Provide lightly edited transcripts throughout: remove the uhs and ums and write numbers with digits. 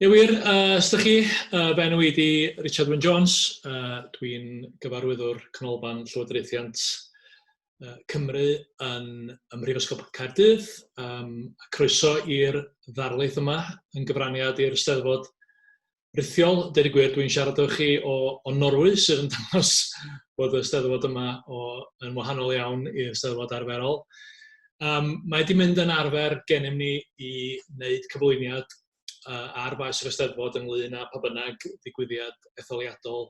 Ie wir, os ydych chi, fy enw i di Richard Wyn Jones, dwi'n gyfarwyddwr Canolfan Llywodraethiant Cymru ym Mhrifysgol Caerdydd. A croeso i'r ddarlith yma yn gyfraniad i'r Steddfod Rithiol. Deud y gwir, dwi'n siarad efo chi o Norwy, sydd yn dangos bod y Steddfod yma yn wahanol iawn i'r Steddfod arferol. Mae wedi mynd yn arfer gennym ni i wneud cyflwyniad ar faes yr Eisteddfod ynglyn â pa bynnag ddigwyddiad etholiadol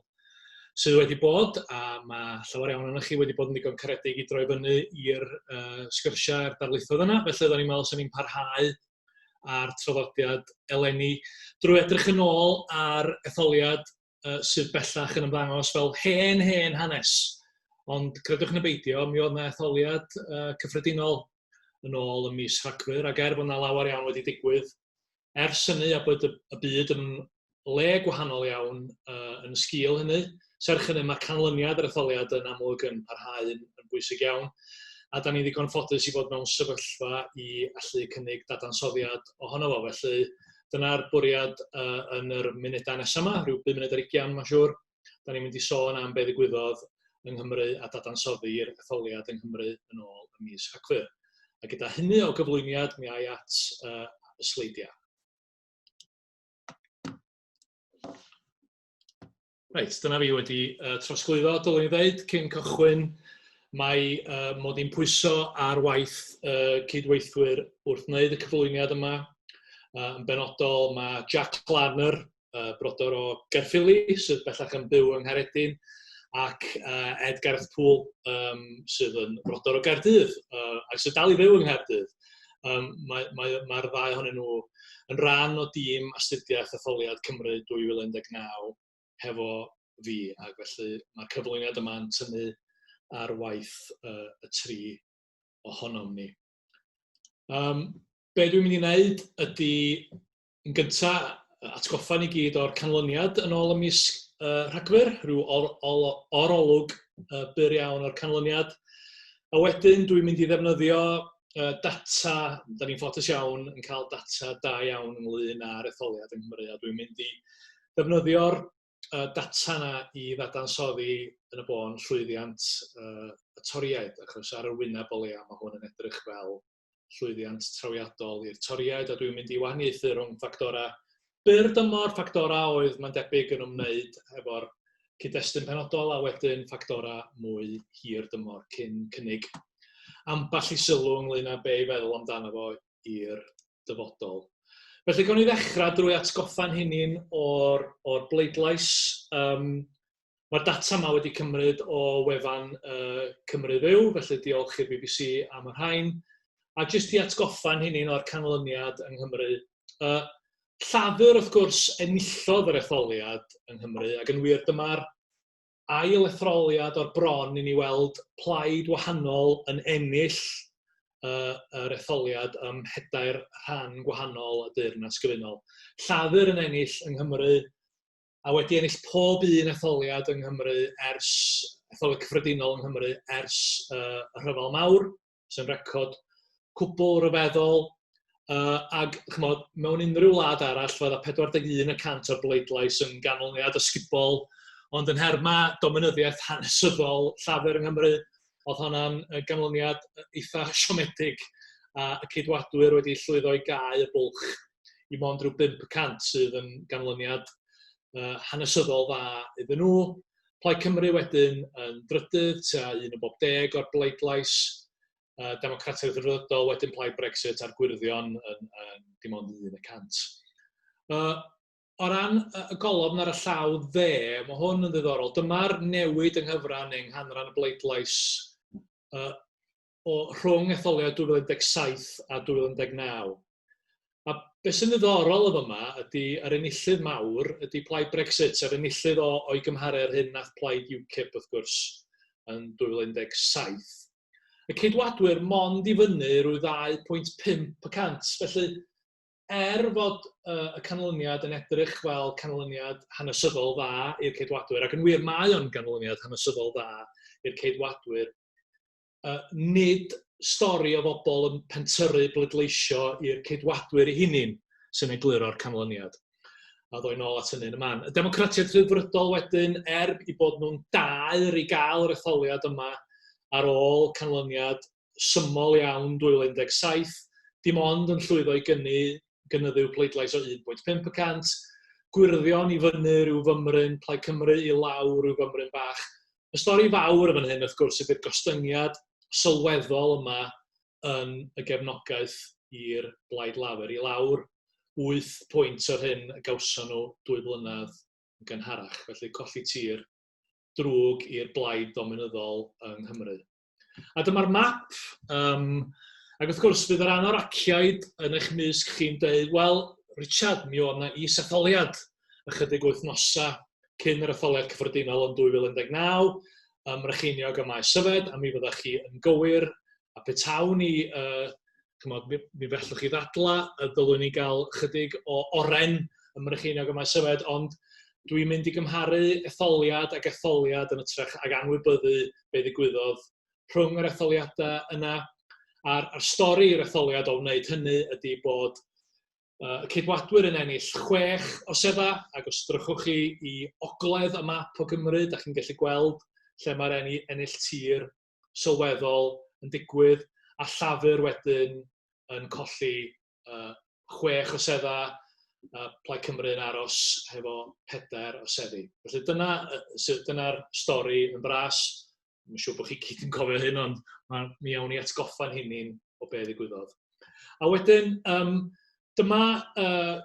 sydd wedi bod, a mae llawer iawn ohonoch chi wedi bod yn ddigon caredig i droi fyny i'r sgyrsiau a'r darlithoedd yna, felly oedden ni'n meddwl 'sen ni'n parhau â'r traddodiad eleni drwy edrych yn ôl ar etholiad sydd bellach yn ymddangos fel hen, hen hanes. Ond credwch neu beidio, mi oedd 'na etholiad cyffredinol yn ôl ym mis Rhagfyr, ac er bod 'na lawer iawn wedi digwydd ers hynny a bod y byd yn le gwahanol iawn yn sgil hynny, serch hynny mae canlyniad yr etholiad yn amlwg yn parhau yn bwysig iawn, a da ni'n ddigon ffodus i fod mewn sefyllfa i allu cynnig dadansoddiad ohono fo. Felly dyna'r bwriad yn yr munudau nesaf yma, rhyw 5 munud ar ugian mae'n siŵr. Da ni'n mynd i sôn am be ddigwyddodd yng Nghymru a dadansoddi'r etholiad yng Nghymru yn ôl ym mis Rhagfyr. A gyda hynny o gyflwyniad, mi ai at y sleidiau. Reit, dyna fi wedi trosglwyddo, dylwn i ddeud, cyn cychwyn, mae mod i'n pwyso ar waith cydweithwyr wrth wneud y cyflwyniad yma. Yn benodol, mae Jack Larner, brodor o Gaerffili, sydd bellach yn byw yng Nghaeredin, ac Ed Gareth Poole, sydd yn brodor o Gaerdydd, ac sydd dal i fyw yng Nghaerdydd. Mae'r mae, mae ddau ohonyn nhw yn rhan o dîm astudiaeth etholiad Cymru 2019 hefo fi, ac felly mae'r cyflwyniad yma'n tynnu ar waith y tri ohonom ni. Be dwi'n mynd i wneud ydy Yn gynta, atgoffa ni gyd o'r canlyniad yn ôl ym mis Rhagfyr, rhyw or, or, orolwg byr iawn o'r canlyniad. A wedyn dwi'n mynd i ddefnyddio data, da ni'n ffodus iawn yn cael data da iawn ynglyn â'r etholiad yng Nghymru, a dwi'n mynd i ddefnyddio'r data yna i ddadansoddi yn y bôn llwyddiant y Torïaid, achos ar yr wyneb o leia mae hwn yn edrych fel llwyddiant trawiadol i'r Torïaid, a dwi'n mynd i wahaniaethu rhwng ffactorau byr dymor, ffactorau oedd mae'n debyg yn ymwneud efo'r cyd-destun penodol, a wedyn ffactorau mwy hir dymor cyn cynnig ambell i sylw ynglyn â be i feddwl amdano fo i'r dyfodol. Felly, gawn ni ddechrau drwy atgoffa'n hunain o'r, or bleidlais. Mae'r data yma wedi cymryd o wefan Cymru Fyw, felly diolch i'r BBC am y rhain. A jyst i atgoffa'n hunain o'r canlyniad yng Nghymru, Llafur, wrth gwrs, enillodd yr etholiad yng Nghymru, ac yn wir dyma'r ail etholiad o'r bron i ni weld plaid wahanol yn ennill yr etholiad ym mhedair rhan gwahanol y Deyrnas Gyfunol. Llafur yn ennill yng Nghymru a wedi ennill pob un etholiad yng Nghymru ers etholiad cyffredinol yng Nghymru ers y Rhyfel Mawr, sy'n record cwbl ryfeddol, ac chymod, mewn unrhyw wlad arall fydda 41 y cant o'r bleidlais yn ganlyniad ysgubol, ond yn nhermau dominyddiaeth hanesyddol Llafur yng Nghymru, oedd hwnna'n ganlyniad eitha siomedig, a y Ceidwadwyr wedi llwyddo i gau y bwlch i mond rhyw 5% sydd yn ganlyniad hanesyddol dda iddyn nhw. Plaid Cymru wedyn yn drydydd, tua un o bob deg o'r bleidlais. Democratiaid Rhyddfrydol, wedyn Plaid Brexit a'r Gwyrddion yn dim ond 1%. O ran y golofn ar y llaw dde, mae hwn yn ddiddorol. Dyma'r newid yng nghyfran neu yng nghanran y bleidlais o rhwng etholiad 2017 a 2019. A beth sy'n ddiddorol efo yma ydy yr enillydd mawr ydy Plaid Brexit, sef enillydd o, o'i gymharu â'r hyn nath Plaid UKIP wrth gwrs yn 2017. Y Ceidwadwyr mond i fyny rhyw 2.5 y cant, felly er fod y canlyniad yn edrych fel canlyniad hanesyddol dda i'r Ceidwadwyr, ac yn wir mae o'n ganlyniad hanesyddol dda i'r Ceidwadwyr, nid stori o bobl yn pentyrru bleidleisio i'r Ceidwadwyr eu hunain sy'n egluro'r canlyniad. A ddoi nôl at hynny yn y man. Y Democratiaid Rhyddfrydol wedyn, er i bod nhw'n daer i gael yr etholiad yma ar ôl canlyniad syml iawn 2017, dim ond yn llwyddo i gynnu, gynyddu pleidlais o 1.5 y cant, Gwyrddion i fyny rhyw fymryn, Plaid Cymru i lawr rhyw fymryn bach. Y stori fawr yn fan hyn, wrth gwrs, ydy'r gostyngiad sylweddol yma yn y gefnogaeth i'r Blaid Lafur, i lawr 8 pwynt o'r hyn y gawson nhw 2 flynedd yn gynharach. Felly colli tir drwg i'r blaid ddominyddol yng Nghymru. A dyma'r map, ac wrth gwrs bydd yr anoraciaid yn eich mysg chi'n deud, wel, Richard, mi oedd yna is-etholiad ychydig wythnosau cyn yr etholiad cyffredinol yn 2019, ym Mrycheiniog a Maes Yfed, a mi fyddech chi yn gywir, a petawn ni, chymod, mi fellwch chi ddadla y dylwn ni gael chydig o oren ym Mrycheiniog a Maes Yfed, ond dwi'n mynd i gymharu etholiad ag etholiad yn ytrach ag anwybyddu be ddigwyddodd rhwng yr etholiadau yna. A'r stori i'r etholiad o wneud hynny ydy bod y Ceidwadwyr yn ennill 6 o seddau, ac os drychwch chi i ogledd y map o Gymru, da chi'n gallu gweld lle mae'r ennill tir sylweddol yn digwydd, a Llafur wedyn yn colli 6 o seddau, Plaid Cymru yn aros hefo 4 o seddi. Felly dyna'r stori yn fras. Mae'n siŵr bod chi gyd yn cofio hyn, ond mi awn ni atgoffa'n hunain o be ddigwyddodd. A wedyn, dyma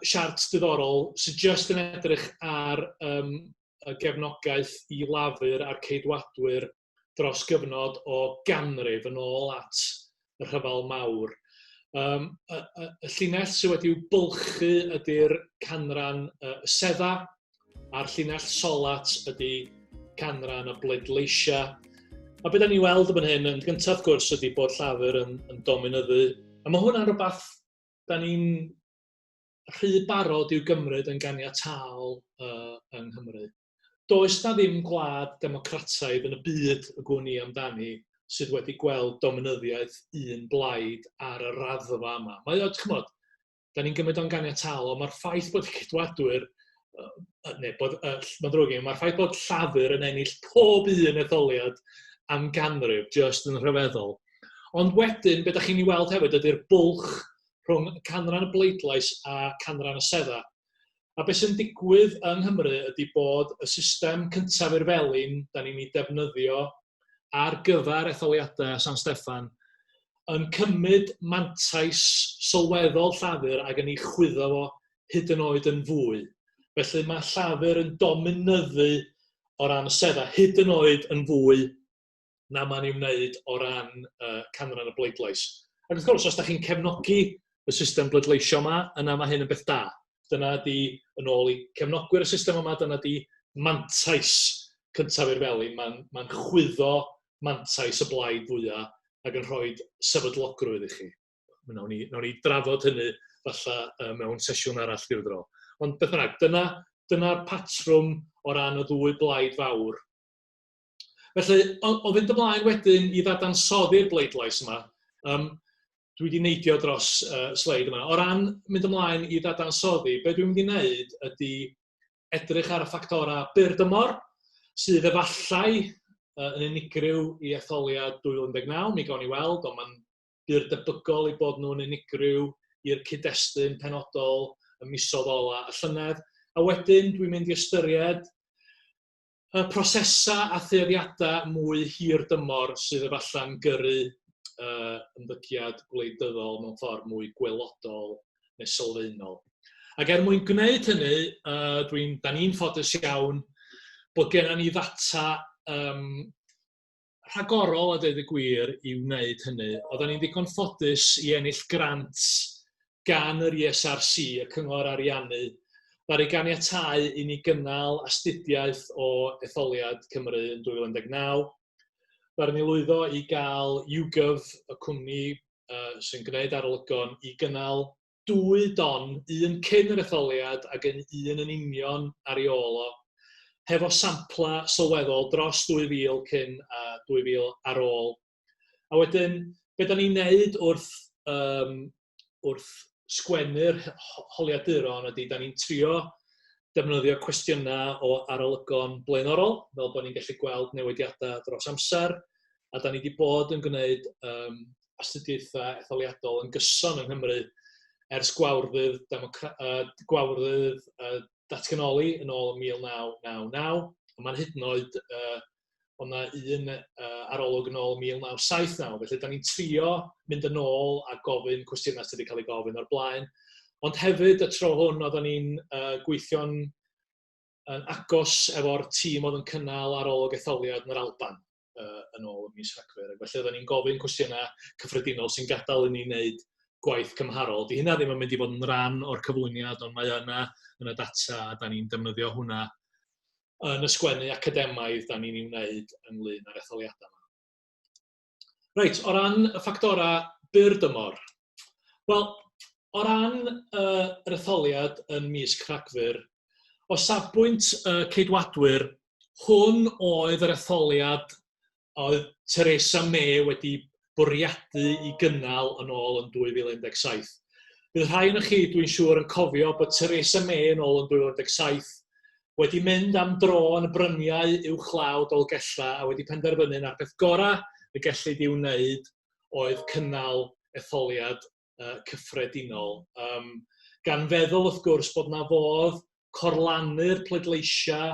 siart diddorol sydd jyst yn edrych ar y gefnogaeth i Lafur a'r Ceidwadwyr dros gyfnod o ganrif yn ôl at y Rhyfel Mawr. Y llinell sydd wedi'w bylchu ydy'r canran y sedda, a'r llinell solat ydy canran y bleidleisiau. A beth da ni'n weld yn hyn, yn gyntaf wrth gwrs, ydy bod Llafur yn dominyddu. A mae hwnna'n rhywbeth da ni'n rhy barod i'w gymryd yn ganiataol yng Nghymru. Does na ddim gwlad democrataidd yn y byd y gwn i amdani sydd wedi gweld dominyddiaeth un blaid ar y raddfa yma. Mae o, ch'mod, da ni'n gymryd o'n ganiataol, ond mae'r ffaith bod y Ceidwadwyr, neu bod, mae'n ddrwg gen i, mae'r ffaith bod Llafur yn ennill pob un etholiad am ganrif, just yn rhyfeddol. Ond wedyn, be da chi'n ei weld hefyd ydy'r bwlch rhwng canran y bleidlais a canran y seddau. A beth sy'n digwydd yng Nghymru ydy bod y system cyntaf i'r felin da ni'n ei defnyddio ar gyfer etholiadau San Steffan yn cymryd mantais sylweddol Llafur ac yn ei chwyddo fo hyd yn oed yn fwy. Felly mae Llafur yn dominyddu o ran y seddau hyd yn oed yn fwy na mae'n ei wneud o ran canran y bleidlais. Ac wrth gwrs, os da chi'n cefnogi y system bleidleisio yma, yna mae hyn yn beth da. Dyna di, yn ôl i cefnogwyr y system yma, dyna di mantais cyntaf i'r felin. Mae'n chwyddo mantais y blaid fwyaf ac yn rhoi sefydlogrwydd i chi. Nawn ni drafod hynny falle mewn sesiwn arall ryw dro. Ond beth bynnag, dyna'r patrwm o ran y ddwy blaid fawr. Felly, o fynd ymlaen wedyn i ddadansoddi'r bleidlais yma, dwi wedi neidio dros sleid yma. O ran mynd ymlaen i ddadansoddi, be dwi'n mynd i wneud ydy edrych ar y ffactorau byr dymor, sydd efallai yn unigryw i etholiad 2019, mi gawn ni weld, ond mae'n byr debygol i bod nhw'n unigryw i'r cyd-destun penodol y misoedd ola y llynedd. A wedyn dwi'n mynd i ystyried y prosesau a thueddiadau mwy hir dymor sydd efallai'n gyrru ymddygiad gwleidyddol mewn ffordd mwy gwelodol neu sylfaenol. Ac er mwyn gwneud hynny, da ni'n ffodus iawn bod gennym ni ddata rhagorol a dweud y gwir i wneud hynny. Oedden ni'n ddigon ffodus i ennill grant gan yr ESRC, y Cyngor Ariannu, ddaru ganiatáu i ni gynnal astudiaeth o etholiad Cymru yn 2019. Ddaru ni lwyddo i gael YouGov, y cwmni sy'n gwneud arolygon, i gynnal 2 don, un cyn yr etholiad ac yn un yn union ar ei ôl o, hefo sampla sylweddol dros 2,000 cyn a 2,000 ar ôl. A wedyn, be da ni'n neud wrth sgwennu'r holiaduron ydy, da ni'n trio defnyddio cwestiynau o arolygon blaenorol, fel bod ni'n gallu gweld newidiadau dros amser, a da ni wedi bod yn gwneud astudiaethau etholiadol yn gyson yng Nghymru ers gwawrddydd, gwawrddydd datganoli yn ôl 1999, a mae'n hyd yn oed oedd 'na un arolwg yn ôl 1979, felly da ni'n trio mynd yn ôl a gofyn cwestiynau sydd wedi cael eu gofyn o'r blaen. Ond hefyd y tro hwn oedden ni'n gweithio'n yn agos efo'r tîm oedd yn cynnal arolwg etholiad yn yr Alban yn ôl ym mis Rhagfyr. Ac felly oedden ni'n gofyn cwestiynau cyffredinol sy'n gadael i ni wneud gwaith cymharol. Di hynna ddim yn mynd i fod yn rhan o'r cyflwyniad, ond mae yna yn y data a da ni'n defnyddio hwnna yn y sgwennu academaidd da ni'n ei wneud ynglyn â'r etholiadau yma. Reit, o ran y ffactorau byr dymor. Wel, o ran yr etholiad yn mis Rhagfyr, o safbwynt y Ceidwadwyr, hwn oedd yr etholiad oedd Theresa May wedi bwriadu i gynnal yn ôl yn 2017. Bydd rhai ohonoch chi, dwi'n siŵr, yn cofio bod Theresa May yn ôl yn 2017 wedi mynd am dro yn y bryniau uwchlaw Dolgellau a wedi penderfynu na'r peth gorau y gellid i'w wneud oedd cynnal etholiad cyffredinol. Gan feddwl, wrth gwrs, bod na fodd corlannu'r pleidleisiau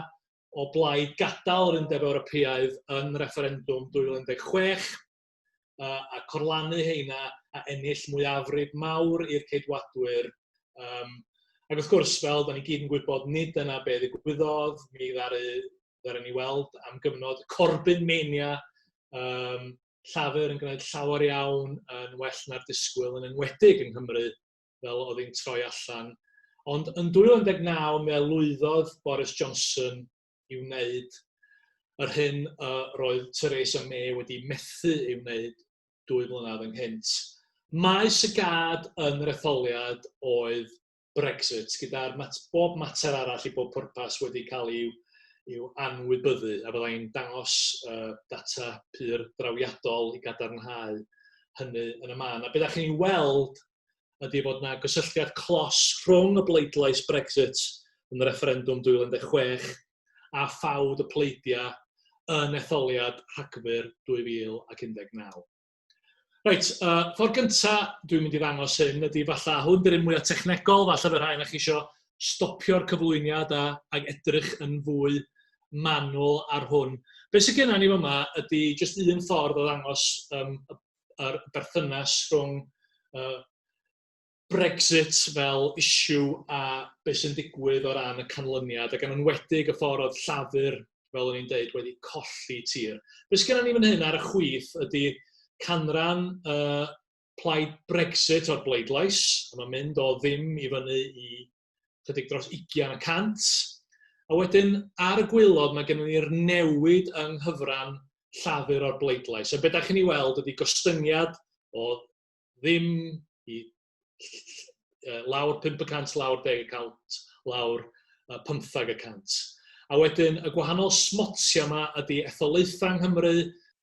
o blaid gadael yr Undeb Ewropeaidd yn refferendwm 2016 a corlannu heina a ennill mwyafrif mawr i'r Ceidwadwyr. Ac wrth gwrs, fel da ni gyd yn gwybod, nid dyna be ddigwyddodd. Mi ddaru ni weld am gyfnod Corbyn Mania, Llafur yn gwneud llawer iawn yn well na'r disgwyl, yn enwedig yng Nghymru, fel oedd hi'n troi allan. Ond yn 2019, mi lwyddodd Boris Johnson i wneud yr hyn roedd Theresa May wedi methu ei wneud 2 mlynedd ynghynt. Maes y gad yn yr etholiad oedd Brexit, gyda'r bob mater arall i bob pwrpas wedi cael i'w anwybyddu, a byddai'n dangos data pur drawiadol i gadarnhau hynny yn y man. A be da chi'n ei weld ydy bod yna gysylltiad clos rhwng y bleidlais Brexit yn y refferendwm 2016 a ffawd y pleidiau yn etholiad Rhagfyr 2019. Reit, ffordd gyntaf dwi'n mynd i ddangos hyn ydy falle hwn di'r un mwyaf technegol, falle fydd rhai ohonoch chi isio stopio'r cyflwyniad ac edrych yn fwy manwl ar hwn. Be sydd gennym ni yma ydy jyst un ffordd o ddangos yr berthynas rhwng Brexit fel issue a beth sy'n digwydd o ran y canlyniad, ac yn enwedig y ffordd oedd Llafur, fel o'n i'n deud, wedi colli tir. Be sydd gennym ni fan hyn ar y chwith ydy canran plaid Brexit o'r bleidlais, a mae'n mynd o ddim i fyny i chydig dros 20%. A wedyn ar y gwaelod mae gennym ni'r newid yng nghyfran Llafur o'r bleidlais. A be da chi'n ei weld ydy gostyngiad o ddim i lawr 5%, lawr 10%, lawr 15%. A wedyn y gwahanol smotia yma ydy etholaethau yng Nghymru,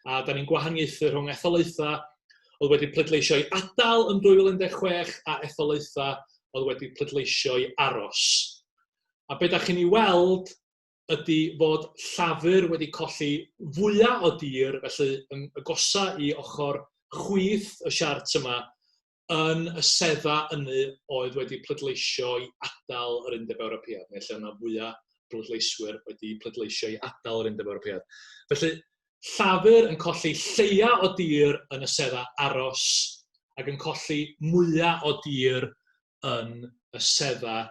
a da ni'n gwahaniaethu rhwng etholaethau oedd wedi pleidleisio i adael yn 2016 a etholaethau oedd wedi pleidleisio i aros. A be da chi'n ei weld ydy fod Llafur wedi colli fwyaf o dir, felly yn agosa i ochr chwith y siart yma, yn y seddau ynny oedd wedi pleidleisio i adael yr Undeb Ewropeaidd, neu lle yna fwyaf bleidleiswyr wedi pleidleisio i adael yr Undeb Ewropeaidd. Felly, Llafur yn colli lleia o dir yn y seddau aros ac yn colli mwyaf o dir yn y seddau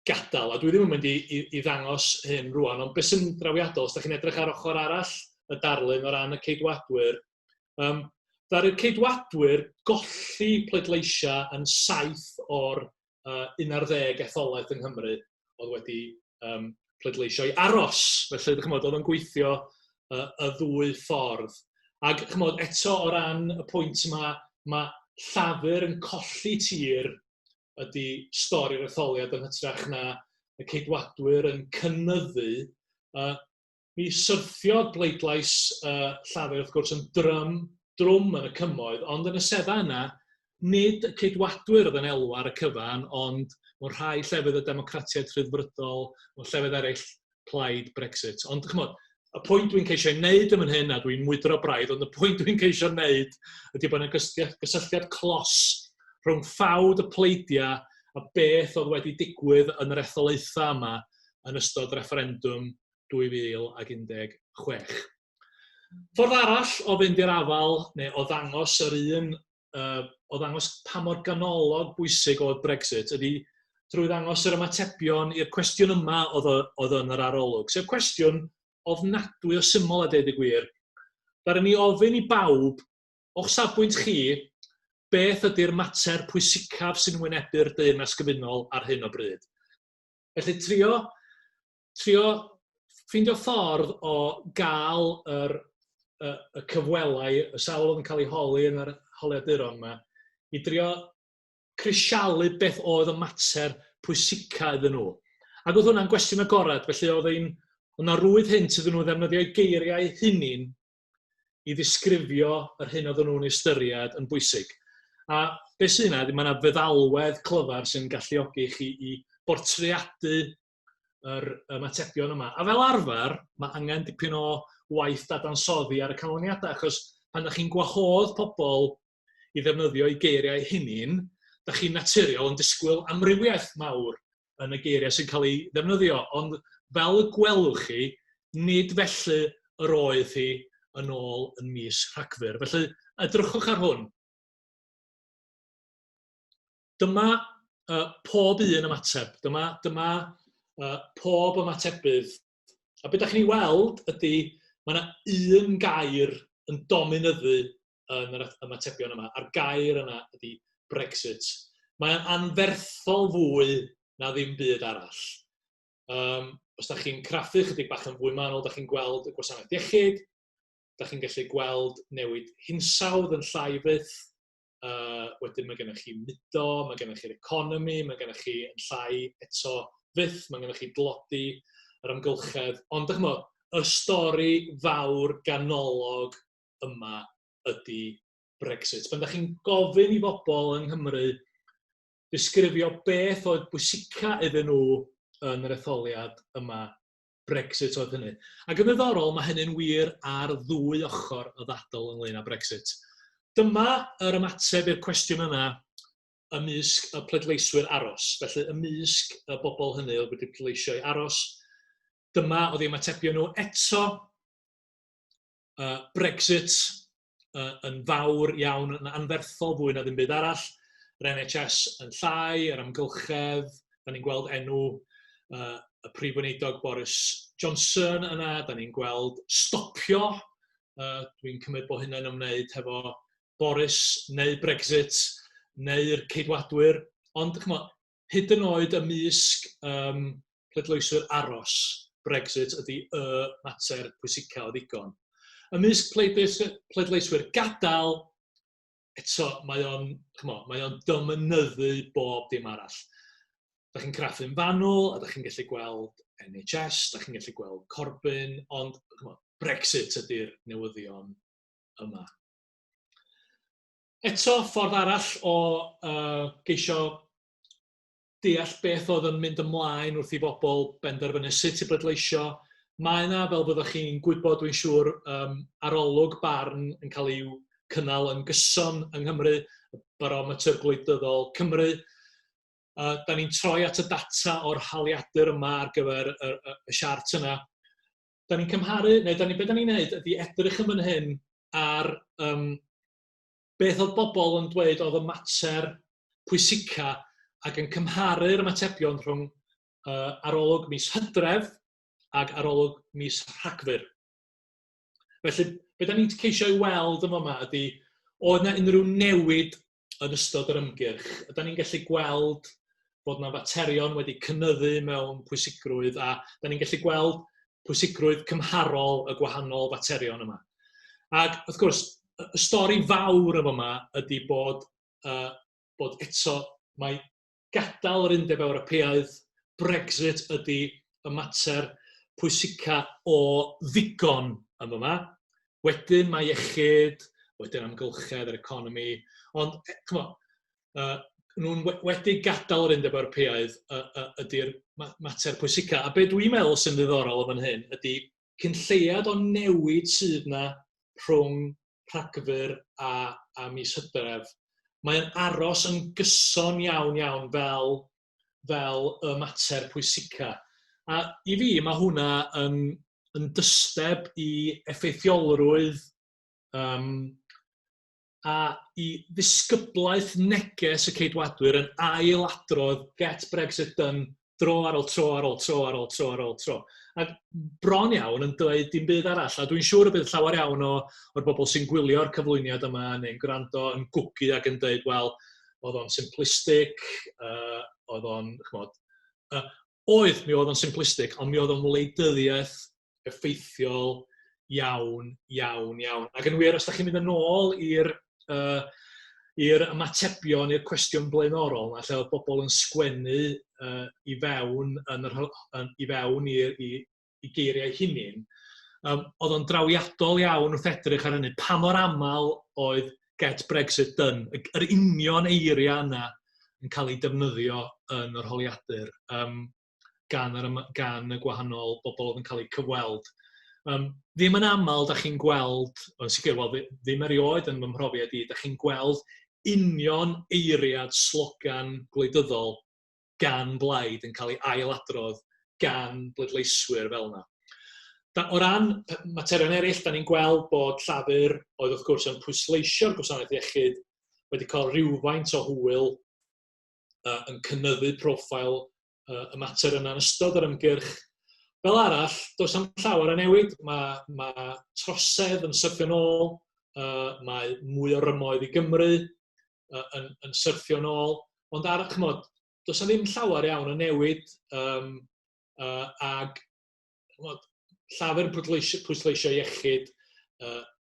gadael. A dwi ddim yn mynd i ddangos hyn rwan, ond beth sy'n drawiadol, os da chi'n edrych ar ochr arall y darlun o ran y Ceidwadwyr, ddaru'r Ceidwadwyr golli pleidleisiau yn 7 o'r 11 etholaeth yng Nghymru oedd wedi pleidleisio i aros. Felly, chymod, oedd yn gweithio y ddwy ffordd. Ac chymod, eto o ran y pwynt yma, mae Llafur yn colli tir ydy stori'r etholiad yn hytrach na y Ceidwadwyr yn cynyddu. Mi syrthiodd bleidlais Llafur, wrth gwrs, yn drwm yn y cymoedd, ond yn y seddau yna, nid y Ceidwadwyr oedd yn elwa ar y cyfan, ond mewn rhai llefydd y Democratiaid Rhyddfrydol, mewn llefydd eraill plaid Brexit. Ond chymod, y pwynt dwi'n ceisio ei wneud yn fan hyn, a dwi'n mwydro braidd, ond y pwynt dwi'n ceisio wneud ydy bod yna gysylltiad clos rhwng ffawd y pleidiau a beth oedd wedi digwydd yn yr etholaethau yma yn ystod refferendwm 2016. Ffordd arall o fynd i'r afael, neu o ddangos yr un, o ddangos pa mor ganolog bwysig oedd Brexit, ydy drwy ddangos yr ymatebion i'r cwestiwn yma oedd, oedd yn yr arolwg. Sef cwestiwn ofnadwy o syml a deud y gwir. Ddaru ni ofyn i bawb, o'ch safbwynt chi, beth ydy'r mater pwysicaf sy'n wynebu'r Deyrnas Gyfunol ar hyn o bryd? Felly trio, trio ffeindio ffordd o gael yr, y, y cyfwelau, y sawl oedd yn cael ei holi yn yr holiaduron yma, i drio crisialu beth oedd y mater pwysica iddyn nhw. Ac oedd hwnna'n gwestiwn agored, felly oedd ein, oedd 'na rwydd hynt iddyn nhw ddefnyddio geiriau hunin i ddisgrifio yr hyn oedden nhw'n ei ystyried yn bwysig. A beth sy'n yna, mae yna feddalwedd clyfar sy'n galluogi chi i bortreadu yr ymatebion yma. A fel arfer, mae angen dipyn o waith dadansoddi ar y canlyniadau, achos pan ydych chi'n gwahodd pobl i ddefnyddio eu geiriau hunin, da chi'n naturiol yn disgwyl amrywiaeth mawr yn y geiriau sy'n cael ei ddefnyddio, ond fel y gwelwch chi, nid felly yr oedd hi yn ôl yn mis Rhagfyr. Felly, edrychwch ar hwn. Dyma pob un ymateb. Dyma, dyma pob ymatebydd. A beth ydych chi'n ei weld ydy, mae yna un gair yn dominyddu yn yr ymatebion yma, a'r gair yna ydy Brexit. Mae'n anferthol fwy na ddim byd arall. Um, os da chi'n craffu chydig bach yn fwy manwl, da chi'n gweld y gwasanaeth iechyd, da chi'n gallu gweld newid hinsawdd yn llai fyth, wedyn mae gennych chi mudo, mae gennych chi'r economi, mae gennych chi yn llai eto fyth, mae gennych chi dlodi, yr amgylchedd. Ond, dych chimod, y stori fawr ganolog yma ydy Brexit. Pan da chi'n gofyn i bobl yng Nghymru ddisgrifio beth oedd bwysica iddyn nhw yn yr etholiad yma, Brexit oedd hynny. Ac yn ddiddorol, mae hynny'n wir ar ddwy ochr y ddadl ynglyn â Brexit. Dyma yr ymateb i'r cwestiwn yna ymysg y pleidleiswyr aros. Felly ymysg y bobl hynny oedd wedi pleidleisio i aros, dyma oedd eu ymatebion nhw eto. Brexit yn fawr iawn, yn anferthol fwy na ddim byd arall. Yr NHS yn llai, yr amgylchedd, da ni'n gweld enw y Prif Weinidog Boris Johnson yna, da ni'n gweld stopio, dwi'n cymryd bod hynny'n ymwneud hefo Boris neu Brexit neu'r Ceidwadwyr, ond chymod, hyd yn oed ymysg um, pleidleiswyr aros Brexit ydy y mater pwysica o ddigon. Ymysg pleidleiswyr gadael, eto mae o'n, chymod, mae o'n dominyddu bob dim arall. Da chi'n craffu'n fanwl, a da chi'n gallu gweld NHS, da chi'n gallu gweld Corbyn, ond chymod, Brexit ydy'r newyddion yma. Eto, ffordd arall o geisio deall beth oedd yn mynd ymlaen wrth i bobl benderfynu sut i bleidleisio. Mae yna, fel byddwch chi'n gwybod dwi'n siŵr, um, arolwg barn yn cael ei cynnal yn gyson yng Nghymru, y Barometr Gwleidyddol Cymru. Da ni'n troi at y data o'r haliadur yma ar gyfer y, y, y siart yna. Da ni'n cymharu, neu da ni, be da ni'n neud ydy edrych yn fan hyn ar um, beth oedd bobl yn dweud oedd y mater pwysica ac yn cymharu'r ymatebion rhwng uh, arolwg mis Hydref ac arolwg mis Rhagfyr. Felly, be da ni'n ceisio ei weld yn fama ydy, oedd na unrhyw newid yn ystod yr ymgyrch? Ydy ni'n gallu gweld bod na faterion wedi cynyddu mewn pwysigrwydd a da ni'n gallu gweld pwysigrwydd cymharol y gwahanol faterion yma. Ac wrth gwrs, y stori fawr yma yma ydy bod, bod eto mae gadael yr Undeb Ewropeaidd, Brexit ydy y mater pwysica o ddigon yn yma. Wedyn mae iechyd, wedyn amgylchedd, yr economi, ond, chymod, nhw'n wedi gadael yr Undeb Ewropeaidd ydy'r mater pwysica. A be dwi'n meddwl sy'n ddiddorol o fan hyn ydy cyn lleiad o newid sydd 'na rhwng Rhagfyr a mis Hydref. Mae'n aros yn gyson iawn iawn fel y mater pwysica. A i fi mae hwnna yn dysteb i effeithiolrwydd a i ddisgyblaeth neges y Ceidwadwyr yn ailadrodd "Get Brexit done" dro ar ôl tro ar ôl tro ar ôl tro ar ôl tro. A bron iawn yn dweud dim byd arall. A dwi'n siŵr y bydd llawer iawn o'r bobl sy'n gwylio'r cyflwyniad yma neu'n gwrando yn gwgu ac yn dweud, "Wel, oedd o'n simplistic, oedd o'n, ch'mod", oedd, mi oedd o'n simplistic, ond mi oedd o'n wleidyddiaeth effeithiol iawn, iawn, iawn. Ac yn wir, os da chi'n mynd yn ôl i'r ymatebion i'r cwestiwn blaenorol, na, lle oedd bobl yn sgwennu i fewn, yn yr, yn, i fewn i geiriau hunain, oedd o'n drawiadol iawn wrth edrych ar hynny. Pa mor aml oedd "Get Brexit done", yr union eiriau yna yn cael ei defnyddio yn yr holiadur gan y gwahanol bobl oedd yn cael eu cyfweld. Ddim yn aml da chi'n gweld, yn sicr, wel, ddim erioed yn fy mhrofiad i, da chi'n gweld union eiriad slogan gwleidyddol gan blaid yn cael ei ailadrodd gan bleidleiswyr fel yna. O ran materion eraill, da ni'n gweld bod Llafur, oedd wrth gwrs yn pwysleisio'r gwasanaeth iechyd, wedi cael rhywfaint o hwyl yn cynyddu profil y mater yna yn ystod yr ymgyrch. Fel arall, does am llawer o newid. Mae trosedd yn syrthio nôl, mae mwy o rymoedd i Gymru yn syrthio nôl, ond ar, ch'mod, does 'na ddim llawer iawn o newid ag ch'mod, Llafur yn pwysleisio iechyd,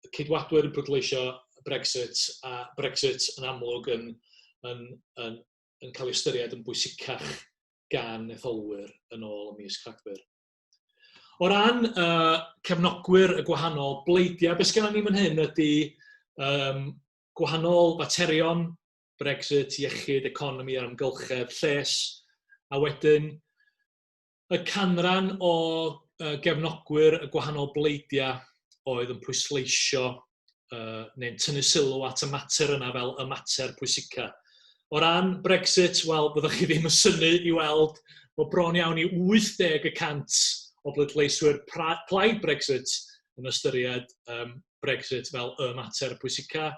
Ceidwadwyr yn pwysleisio Brexit, a Brexit yn amlwg yn cael ei ystyried yn bwysicach gan etholwyr yn ôl ym mis Rhagfyr. O ran cefnogwyr y gwahanol bleidiau, beth sgennon ni fan hyn ydy gwahanol faterion: Brexit, iechyd, economi a'r amgylchedd, lles, a wedyn y canran o gefnogwyr y gwahanol bleidiau oedd yn pwysleisio neu'n tynnu sylw at y mater yna fel y mater pwysica. O ran Brexit, wel, byddwch chi ddim yn synnu i weld bod bron iawn i 80% o bleidleiswyr plaid Brexit yn ystyried Brexit fel y mater pwysica.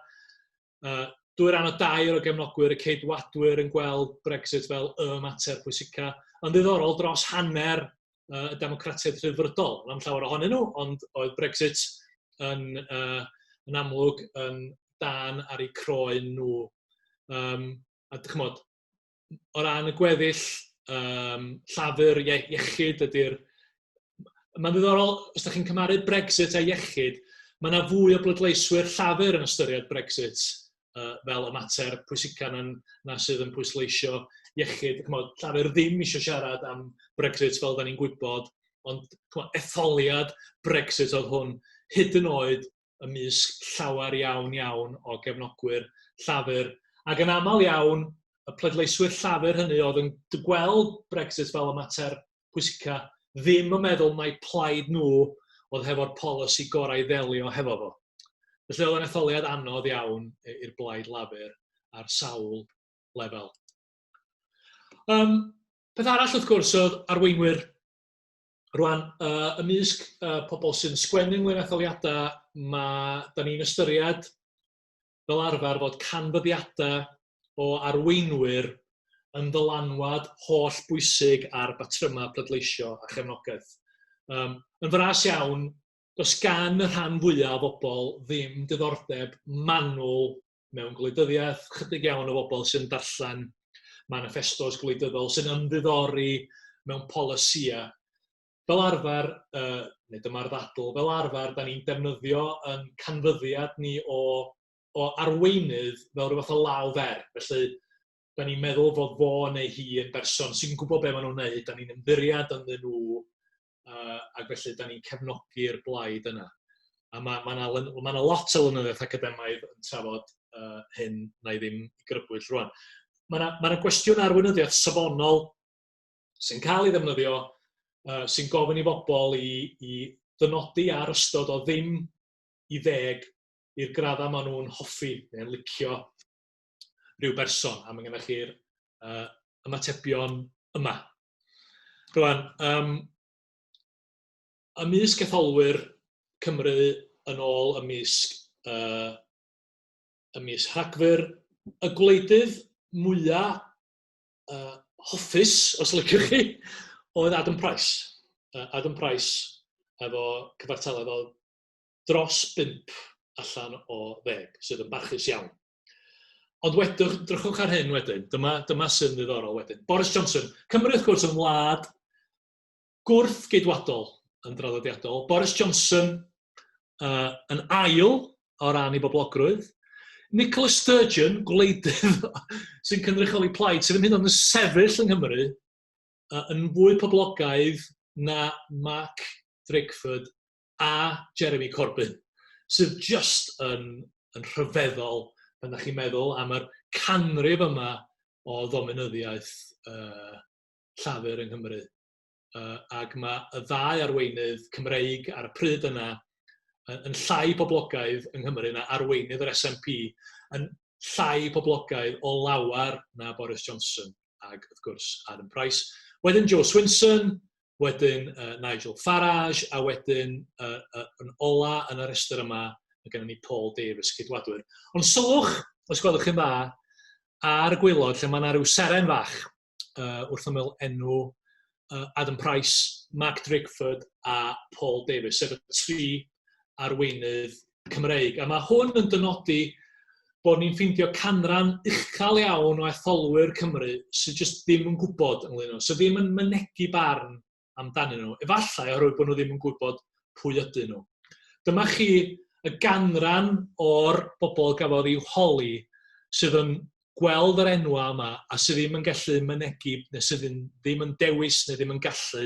2 rhan o dair o gefnogwyr y Ceidwadwyr yn gweld Brexit fel y mater pwysica. Yn ddiddorol, dros hanner y Democratiaid Rhyddfrydol. Am llawer ohonyn nhw, ond oedd Brexit yn amlwg yn dan ar eu croen nhw. A ch'mod, o ran y gweddill, Llafur, iechyd ydy'r... Mae'n ddiddorol, os ydych chi'n cymharu Brexit a iechyd, mae yna fwy o bleidleiswyr Llafur yn ystyried Brexit fel y mater pwysica na sydd yn pwysleisio iechyd. Ch'mod, Llafur ddim eisiau siarad am Brexit fel da ni'n gwybod, ond ch'mod, etholiad Brexit oedd hwn, hyd yn oed ymysg llawer iawn iawn o gefnogwyr Llafur. Ac yn aml iawn, y pleidleiswyr Llafur hynny oedd yn gweld Brexit fel y mater pwysica, ddim yn meddwl mai plaid nhw oedd hefo'r polisi gorau i ddelio hefo fo. Felly oedd yn etholiad anodd iawn i'r Blaid Lafur ar sawl lefel. Peth arall wrth gwrs oedd arweinwyr. Rwan, ymysg pobl sy'n sgwennu ynglyn â etholiadau, da ni'n ystyried fel arfer fod canfyddiadau o arweinwyr yn ddylanwad holl bwysig ar batrymau pleidleisio a chefnogaeth. Yn fras iawn, does gan y rhan fwyaf o bobl ddim diddordeb manwl mewn gwleidyddiaeth, chydig iawn o bobl sy'n darllen manifestos gwleidyddol, sy'n ymddiddori mewn polisïau. Fel arfer, neu dyma'r ddadl, fel arfer, da ni'n defnyddio yn canfyddiad ni o arweinydd fel rhywbeth o law fer. Felly, da ni'n meddwl fod fo neu hi yn berson sy'n gwybod be maen nhw'n wneud, da ni'n ymddiried ynddyn nhw, ac felly da ni'n cefnogi'r blaid yna. A ma' 'na lot o lenyddiaeth academaidd yn trafod hyn, na i ddim i grybwyll rwan. Mae yna ma gwestiwn arweinyddiaeth safonol sy'n cael ei ddefnyddio, sy'n gofyn i bobl i ddynodi ar ystod o ddim i 10 i'r graddau maen nhw'n hoffi neu'n licio rhyw berson, a mae gennych chi'r ymatebion yma. Rwan, ymysg etholwyr Cymru yn ôl ym mis Rhagfyr, y gwleidydd mwyaf hoffus, os liciwch chi, oedd Adam Price. Adam Price efo cyfartaledd o dros 5 allan o 10, sydd yn barchus iawn. Ond wedwch, drychwch ar hyn wedyn, dyma sy'n ddiddorol wedyn. Boris Johnson, Cymru wrth gwrs yn wlad gwrth-geidwadol yn draddodiadol. Boris Johnson yn ail o ran ei boblogrwydd. Nicola Sturgeon, gwleidydd sy'n cynrychioli plaid sydd ddim hyd yn oed yn sefyll yng Nghymru, yn fwy poblogaidd na Mark Drakeford a Jeremy Corbyn, sydd jyst yn rhyfeddol pan ydych chi'n meddwl am yr canrif yma o ddominyddiaeth Llafur yng Nghymru. Ac mae y ddau arweinydd Cymreig ar y pryd yna yn llai poblogaidd yng Nghymru na arweinydd yr SNP, yn llai poblogaidd o lawer na Boris Johnson ac wrth gwrs Adam Price. Wedyn Jo Swinson, wedyn Nigel Farage, a wedyn yn ola yn y rhestr yma, mae gennym ni Paul Davies, Ceidwadwyr. Ond sylwch, os gwelwch chi'n dda, ar y gwaelod lle mae yna rhyw seren fach wrth ymyl enw Adam Price, Mark Drakeford a Paul Davies, sef y tri arweinydd Cymreig. A mae hwn yn dynodi bod ni'n ffeindio canran uchel iawn o etholwyr Cymru sydd jyst ddim yn gwybod ynglyn â nhw, sydd ddim yn mynegi barn amdanyn nhw. Efallai oherwydd bod nhw ddim yn gwybod pwy ydyn nhw. Dyma chi y ganran o'r bobl gafodd i'w holi sydd yn gweld yr enwau yma a sydd ddim yn gallu mynegi, neu sydd ddim yn dewis neu ddim yn gallu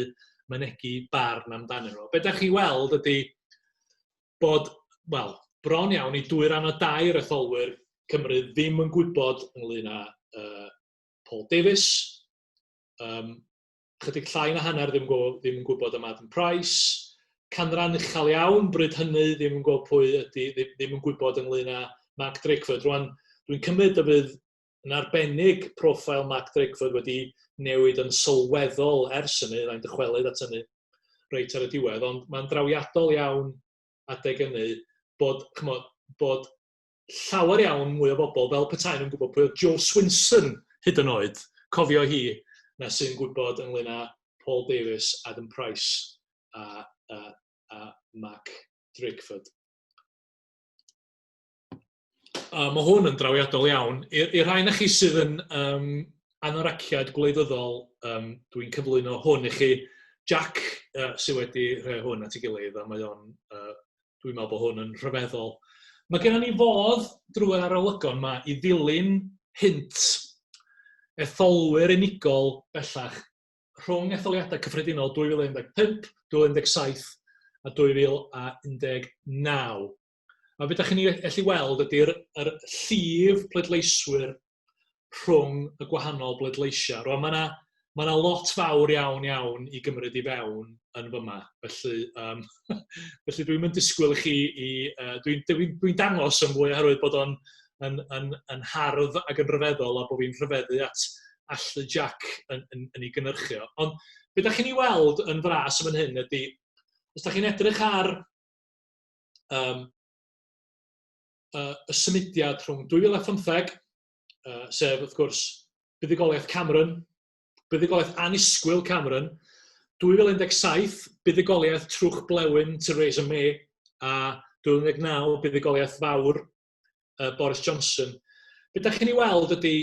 mynegi barn amdanyn nhw. Be da chi weld ydy bod, wel, bron iawn i 2 rhan o 3 etholwyr Cymru ddim yn gwybod ynglyn â Paul Davies, chydig llai na hanner ddim yn gwybod am Adam Price, canran uchel iawn bryd hynny ddim yn gwybod pwy ydy, ddim yn gwybod ynglyn â Mark Drakeford. Rwan, dwi'n cymryd y bydd yn arbennig profil Mark Drakeford wedi newid yn sylweddol ers hynny, rhaid dychwelyd at hynny reit ar y diwedd, ond mae'n drawiadol iawn adeg hynny bod, ch'mod, bod llawer iawn mwy o bobl fel petai nhw'n gwybod pwy oedd Jo Swinson hyd yn oed, cofio hi, na sy'n gwybod ynglyn â Paul Davies, Adam Price a Mark Drakeford. Mae hwn yn drawiadol iawn. I'r rhai na chi sydd yn anoraciad gwleidyddol, dwi'n cyflwyno hwn i chi. Jack sydd wedi rhoi hwn at ei gilydd, a mae o'n, dwi'n meddwl bod hwn yn rhyfeddol. Mae gennym ni fodd drwy'r arolygon yma i ddilyn hynt etholwyr unigol bellach rhwng etholiadau cyffredinol 2015, 2017 a 2019. A beth ydych chi'n allu weld ydy'r yr llif pleidleiswyr rhwng y gwahanol bleidleisiau. Rwan, mae yna ma 'na lot fawr iawn iawn i gymryd i fewn yn fyma. Felly dwi'n mynd disgwyl i chi i... Dwi'n dwi dangos yn fwy oherwydd bod o'n yn hardd ac yn rhyfeddol a bod fi'n rhyfeddu at allu Jack yn ei gynhyrchu o. Ond be da chi'n ei weld yn fras yn fan hyn ydy, os da chi'n edrych ar y symudiad rhwng 2015, sef wrth gwrs buddugoliaeth Cameron, buddugoliaeth annisgwyl Cameron, 2017, buddugoliaeth trwch blewyn Theresa May, a 2019, buddugoliaeth fawr Boris Johnson. Be da chi'n ei weld ydy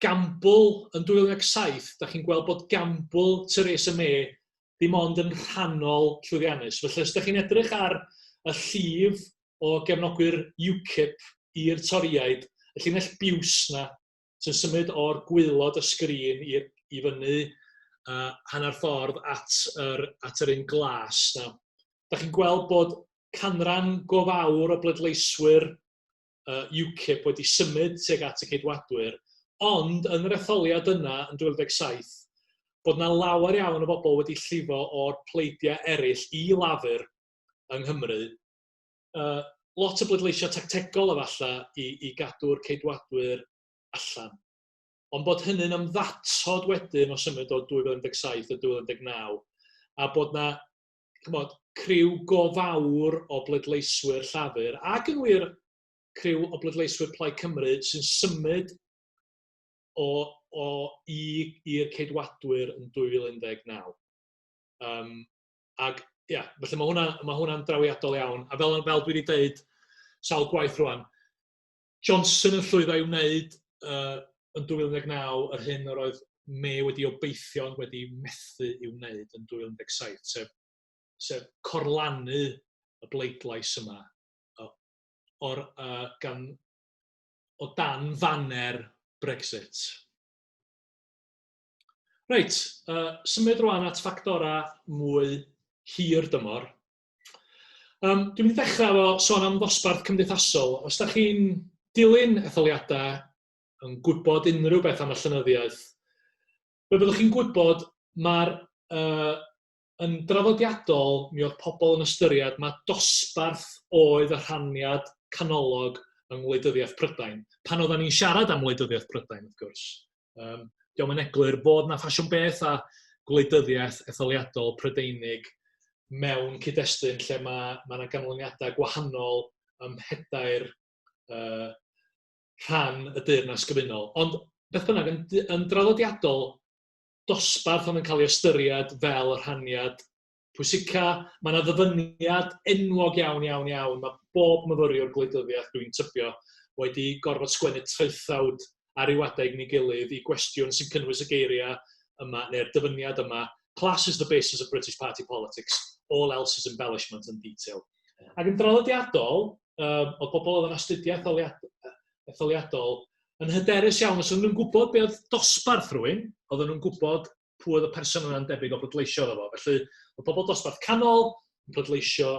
gamble yn 2017, da chi'n gweld bod gamble Theresa May ddim ond yn rhannol llwyddiannus. Felly, os da chi'n edrych ar y llif o gefnogwyr UKIP i'r Torïaid, y llinell biws na, sy'n symud o'r gwaelod y sgrin i fyny hanner ffordd at yr un glas na. Da chi'n gweld bod canran go fawr o bleidleiswyr UKIP wedi symud tuag at y Ceidwadwyr, ond yn yr etholiad yna yn 2017, bod 'na lawer iawn o bobl wedi llifo o'r pleidiau eraill i Lafur yng Nghymru. Lot o bleidleisio tactegol efallai i gadw'r Ceidwadwyr allan. Ond bod hynny'n ymddatod wedyn o symud o 2017 i 2019, a bod 'na, ch'mod, criw go fawr o bleidleiswyr Llafur, ac yn wir criw o bleidleiswyr Plaid Cymru sy'n symud o, o i i'r Ceidwadwyr yn 2019. Ac ia, felly mae hwnna'n drawiadol iawn. A fel dwi wedi dweud sawl gwaith rwan, Johnson yn llwyddo i wneud yn 2019 yr hyn yr oedd May wedi obeithio ond wedi methu i'w wneud yn 2017, sef corlannu y bleidlais yma o dan faner Brexit. Reit, symud rwan at ffactorau mwy hir dymor. Dwi'n mynd i ddechrau efo sôn am ddosbarth cymdeithasol. Os da chi'n dilyn etholiadau, yn gwybod unrhyw beth am y llenyddiaeth, fe fyddwch chi'n gwybod mae'r yn draddodiadol mi oedd pobl yn ystyried mae dosbarth oedd y rhaniad canolog yng ngwleidyddiaeth Prydain. Pan oedden ni'n siarad am wleidyddiaeth Prydain, wrth gwrs. Dio'm yn eglur bod 'na ffasiwn beth â gwleidyddiaeth etholiadol Prydeinig mewn cyd-destun lle mae 'na ganlyniadau gwahanol ym mhedair rhan y Deyrnas Gyfunol. Ond beth bynnag, yn draddodiadol, dosbarth oedd yn cael ei ystyried fel y rhaniad pwysica. Mae yna ddyfyniad enwog iawn, iawn, iawn. Mae bob myfyriwr gwleidyddiaeth, dwi'n tybio, wedi gorfod sgwennu traethawd ar ryw adeg neu gilydd i gwestiwn sy'n cynnwys y geiriau yma, neu'r dyfyniad yma: "Class is the basis of British party politics, all else is embellishment and detail." Ac yn draddodiadol, oedd bobl oedd yn astudio etholiadol yn hyderus iawn, os oedden nhw'n gwybod be oedd dosbarth rhywun, oedden nhw'n gwybod pwy oedd y person yna'n debyg o bleidleisio iddo fo. Felly, oedd pobl dosbarth canol yn pleidleisio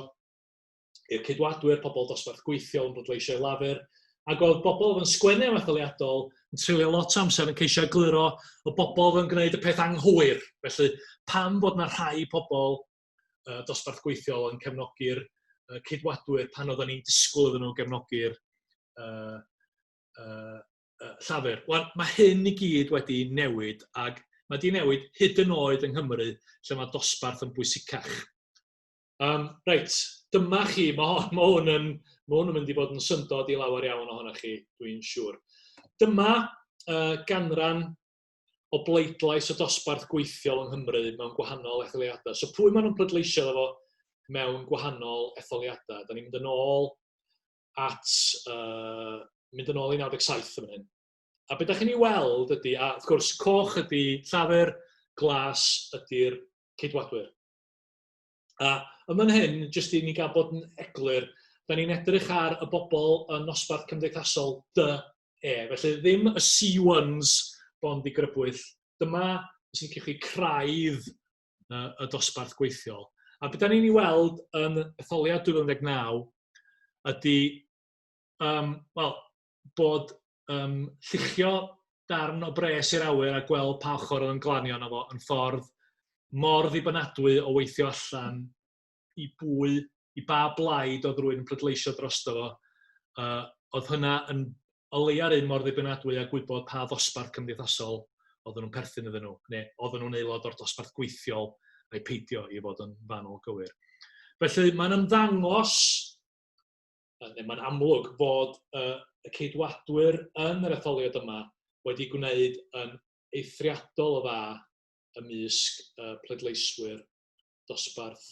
i'r Ceidwadwyr, pobl dosbarth gweithiol yn pleidleisio i Lafur, ac oedd bobl oedd yn sgwennu am etholiadol yn treulio lot o amser yn ceisio egluro y bobl oedd yn gwneud y peth anghywir. Felly, pam bod yna rhai pobl dosbarth gweithiol yn cefnogi'r Ceidwadwyr pan oedden ni'n disgwyl iddyn nhw gefnogi'r Llafur? Wel, mae hyn i gyd wedi newid, ac mae 'di newid hyd yn oed yng Nghymru lle mae dosbarth yn bwysicach. Reit, dyma chi, mae hwn yn mynd i fod yn syndod i lawer iawn ohonoch chi, dwi'n siŵr. Dyma ganran o bleidlais y dosbarth gweithiol yng Nghymru mewn gwahanol etholiadau. So pwy maen nhw'n pleidleisio iddo fo mewn gwahanol etholiadau? Da ni'n mynd yn ôl at, mynd yn ôl i 97 yn fan hyn. A beth da chi'n ei weld ydy, a wrth gwrs coch ydy Llafur, glas ydy'r Ceidwadwyr. A yn fan hyn, jyst i ni gael bod yn eglur, da ni'n edrych ar y bobl yn nosbarth cymdeithasol D, E. Felly ddim y C1s bond i grybwyll. Dyma, os licioch chi, craidd y dosbarth gweithiol. A beth da ni'n ei weld yn etholiad 2019 ydy, wel, bod lluchio darn o bres i'r awyr a gweld pa ochr oedd yn glanio arno fo yn ffordd mor ddibynadwy o weithio allan i bwy, i ba blaid oedd rhywun yn pleidleisio drosto fo. Oedd hynna yn o leia'r un mor ddibynadwy a gwybod pa ddosbarth cymdeithasol oedden nhw'n perthyn iddyn nhw, neu oedden nhw'n aelod o'r dosbarth gweithiol ai peidio i fod yn fanwl gywir. Felly mae'n ymddangos, neu mae'n amlwg fod y Ceidwadwyr yn yr etholiad yma wedi gwneud yn eithriadol o dda ymysg y pleidleiswyr dosbarth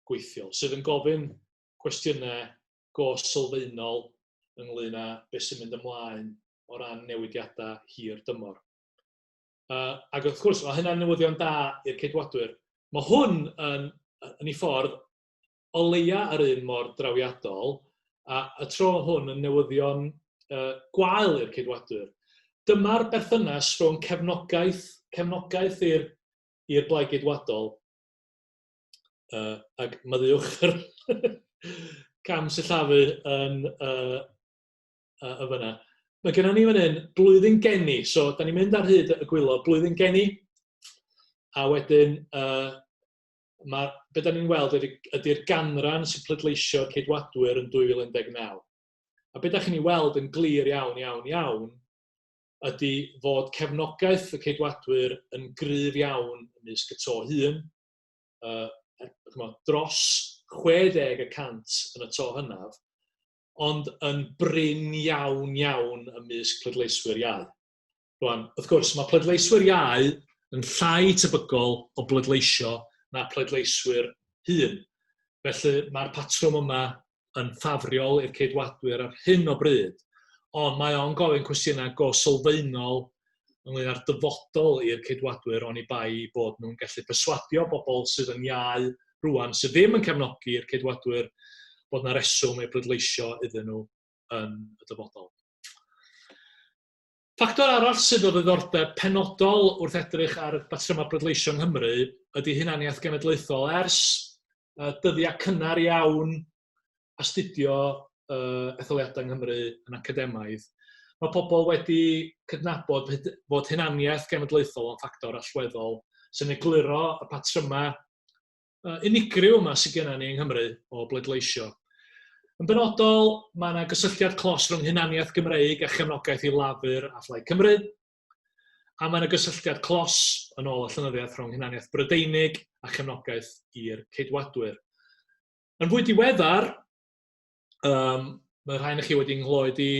gweithiol, sydd yn gofyn cwestiynau go sylfaenol ynglyn â beth sy'n mynd ymlaen o ran newidiadau hir dymor. Ac wrth gwrs, mae hynna'n newyddion da i'r Ceidwadwyr. Mae hwn yn ei ffordd o leia yr un mor drawiadol, a y tro hwn yn newyddion gwael i'r Ceidwadwyr. Dyma'r berthynas rhwng cefnogaeth i'r Blaid Geidwadol, ac maddeuwch yr cam sillafu yn y fyna. Mae gennym ni fan hyn blwyddyn geni, so da ni'n mynd ar hyd y gwaelod, blwyddyn geni, a wedyn mae, be da ni'n weld ydy'r ydy ganran sy'n pleidleisio Ceidwadwyr yn 2019. A be da chi'n ei weld yn glir iawn, iawn, iawn, ydy fod cefnogaeth y Ceidwadwyr yn gryf iawn ymysg y to hŷn, chymod, dros 60% yn y to hynaf, ond yn brin iawn iawn ymysg pleidleiswyr iau. Rwan, wrth gwrs, mae pleidleiswyr iau yn llai tebygol o bleidleisio na pleidleiswyr hŷn. Felly mae'r patrwm yma yn ffafriol i'r Ceidwadwyr ar hyn o bryd, ond mae o'n gofyn cwestiynau go sylfaenol ynglyn â'r dyfodol i'r Ceidwadwyr oni bai bod nhw'n gallu perswadio bobl sydd yn iau rwan, sydd ddim yn cefnogi'r Ceidwadwyr, bod 'na reswm i bleidleisio iddyn nhw yn y dyfodol. Ffactor arall sydd o ddiddordeb penodol wrth edrych ar batrymau pleidleisio yng Nghymru ydy hunaniaeth genedlaethol. Ers dyddiau cynnar iawn astudio etholiadau yng Nghymru yn academaidd, mae pobl wedi cydnabod fod hunaniaeth genedlaethol yn ffactor allweddol sy'n egluro y patrymau unigryw yma sydd gennym ni yng Nghymru o bleidleisio. Yn benodol, mae yna gysylltiad clos rhwng hunaniaeth Gymreig a chefnogaeth i Lafur a Phlaid Cymru, a mae yna gysylltiad clos yn ôl y llenyddiaeth rhwng hunaniaeth Brydeinig a chefnogaeth i'r Ceidwadwyr. Yn fwy diweddar, mae rhai chi wedi nghlywed i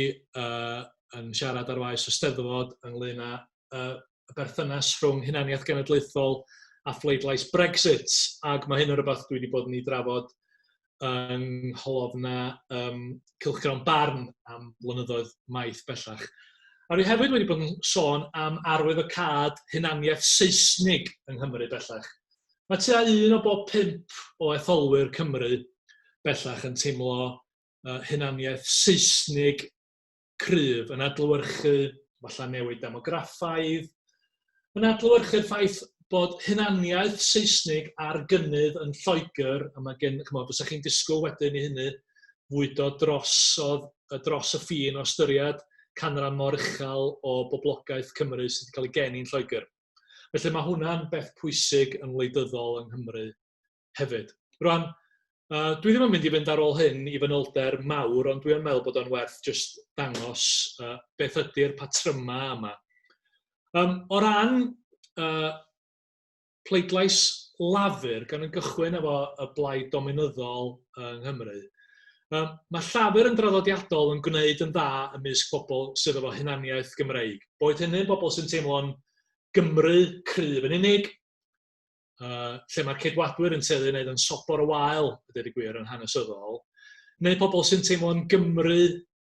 yn siarad ar faes y Steddfod ynglyn â y berthynas rhwng hunaniaeth genedlaethol a phleidlais Brexit, ac mae hyn yn rhywbeth dwi wedi bod yn ei drafod yng ngholofna Cylchgrawn Barn am blynyddoedd maith bellach. A dwi hefyd wedi bod yn sôn am arwyddocâd hunaniaeth Seisnig yng Nghymru bellach. Mae tua un o bob pump o etholwyr Cymru bellach yn teimlo hunaniaeth Seisnig cryf, yn adlewyrchu falle newid demograffaidd, yn adlewyrchu'r ffaith bod hunaniaeth Seisnig ar gynnydd yn Lloegr, a mae gen, chymod, fysa chi'n disgwyl wedyn i hynny fwydo drosodd, dros y ffin o ystyried canran mor uchel o boblogaeth Cymru sydd wedi cael ei geni yn Lloegr. Felly mae hwnna'n beth pwysig yn wleidyddol yng Nghymru hefyd. Rwan, dwi ddim yn mynd i fynd ar ôl hyn i fanylder mawr, ond dwi yn meddwl bod o'n werth jyst dangos beth ydy'r patrymau yma. O ran pleidlais Lafur, gan yn gychwyn efo y blaid dominyddol yng Nghymru, mae Llafur yn draddodiadol yn gwneud yn dda ymysg bobl sydd efo hunaniaeth Gymreig. Boed hynny'n bobl sy'n teimlo'n Gymru cryf yn unig, lle mae'r Ceidwadwyr yn tueddu i wneud yn sobor o wael, a dweud y gwir, yn hanesyddol, neu pobl sy'n teimlo'n Gymru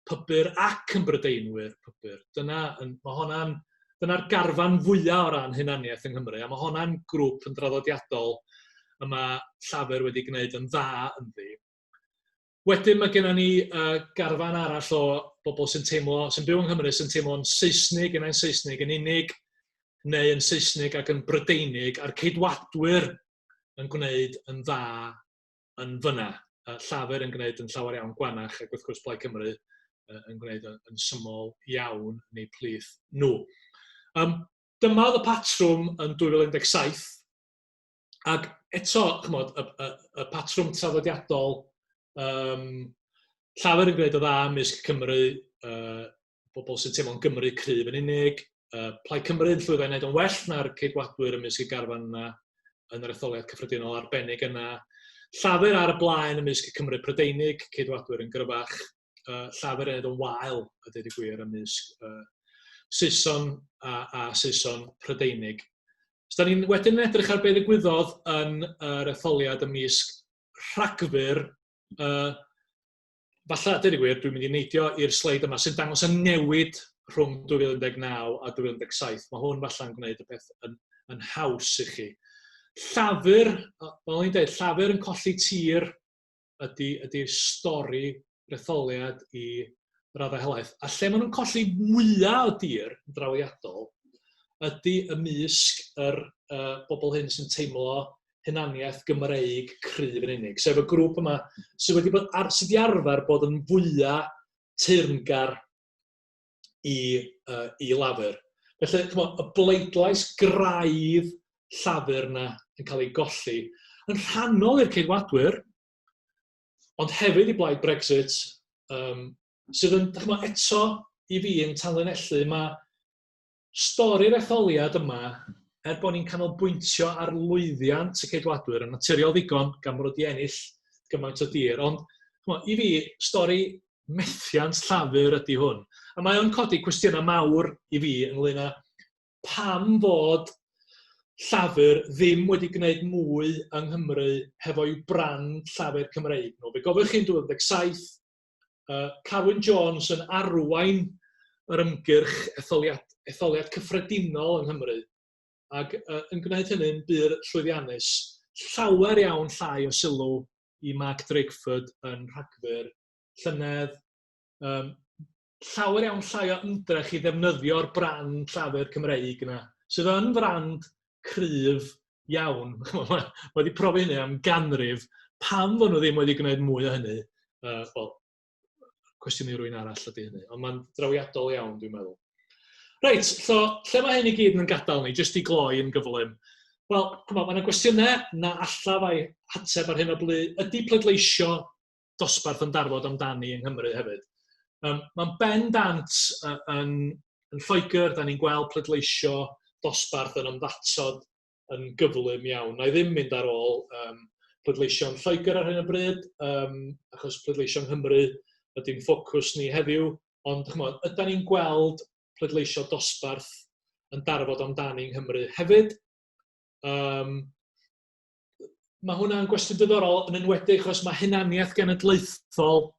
pybyr ac yn Brydeinwyr pybyr. Dyna, yn, mae honna'n, dyna'r garfan fwyaf o ran hunaniaeth yng Nghymru, a mae honna'n grŵp yn draddodiadol y mae Llafur wedi gwneud yn dda ynddi. Wedyn mae gennym ni garfan arall o bobl sy'n teimlo, sy'n byw yng Nghymru, sy'n teimlo'n Seisnig, unai'n Seisnig yn unig, neu yn Seisnig ac yn Brydeinig, a'r Ceidwadwyr yn gwneud yn dda yn fyna. Llafur yn gwneud yn llawer iawn gwanach, ac wrth gwrs Plaid Cymru yn gwneud yn, yn syml iawn yn eu plith nhw. Dyma oedd y patrwm yn 2017, ac eto, chymod, y, y, y patrwm traddodiadol, Llafur yn gwneud o dda ymysg Cymru, bobl sy'n teimlo'n Gymru cryf yn unig, Plaid Cymru yn llwyddo i wneud yn well na'r Ceidwadwyr ymysg y garfan yna yn yr etholiad cyffredinol arbennig yna. Llafur ar y blaen ymysg y Cymru Prydeinig, Ceidwadwyr yn gryfach, Llafur yn yn wael, a dweud y gwir, ymysg Saeson a Saeson Prydeinig. So, da ni'n wedyn yn edrych ar beth ddigwyddodd yn yr etholiad ym mis Rhagfyr, falle, dweud y gwir, dwi'n mynd i neidio i'r sleid yma sy'n dangos y newid rhwng 2019 a 2017. Mae hwn falle'n gwneud y peth yn haws i chi. Llafur, fel o'n i'n dweud, Llafur yn colli tir ydy, ydy stori etholiad i raddau helaeth. A lle maen nhw'n colli mwyaf o dir yn drawiadol ydy ymysg yr bobl hyn sy'n teimlo hunaniaeth Gymreig cryf yn unig, sef y grŵp yma sydd wedi bod ar, sydd wedi arfer bod yn fwyaf teyrngar. i, i Lafur. Felly, ch'mo', y bleidlais graidd Llafur 'na yn cael ei golli, yn rhannol i'r Ceidwadwyr, ond hefyd i blaid Brexit, sydd yn, dych ch'mo', eto i fi yn tanlinellu, mae stori'r etholiad yma, er bod ni'n canolbwyntio ar lwyddiant y Ceidwadwyr yn naturiol ddigon, gan bod nhw wedi ennill gymaint o dir, ond ch'mo', i fi, stori methiant Llafur ydy hwn. A mae o'n codi cwestiynau mawr i fi ynglyn â pam fod Llafur ddim wedi gwneud mwy yng Nghymru hefo'u brand Llafur Cymreig nhw. Fe gofiwch chi'n 2017, Carwyn Jones yn arwain yr ymgyrch etholiad, etholiad cyffredinol yng Nghymru, ac yn gwneud hynny'n bur llwyddiannus. Llawer iawn llai o sylw i Mark Drakeford yn Rhagfyr llynedd. Llawer iawn llai o ymdrech i ddefnyddio'r brand Llafur Cymreig yna, sydd yn frand cryf iawn. Mae wedi profi hynny am ganrif. Pam fod nhw ddim wedi gwneud mwy o hynny? Wel, cwestiwn i rywun arall ydy hynny, ond mae'n drawiadol iawn, dwi'n meddwl. Reit, so lle mae hyn i gyd yn gadael ni, jyst i gloi yn gyflym? Wel, mae yna gwestiynau na allaf ei hateb ar hyn o bryd. Ydy pleidleisio dosbarth yn darfod amdani yng Nghymru hefyd? Mae'n bendant yn, yn Lloegr, da ni'n gweld pleidleisio dosbarth yn ymddatod yn gyflym iawn. Na i ddim mynd ar ôl pleidleisio yn Lloegr ar hyn o bryd, achos pleidleisio yng Nghymru ydy'n ffocws ni heddiw, ond ch'mod, ydan ni'n gweld pleidleisio dosbarth yn darfod amdani yng Nghymru hefyd? Mae hwnna'n gwestiwn diddorol, yn enwedig achos mae hunaniaeth genedlaethol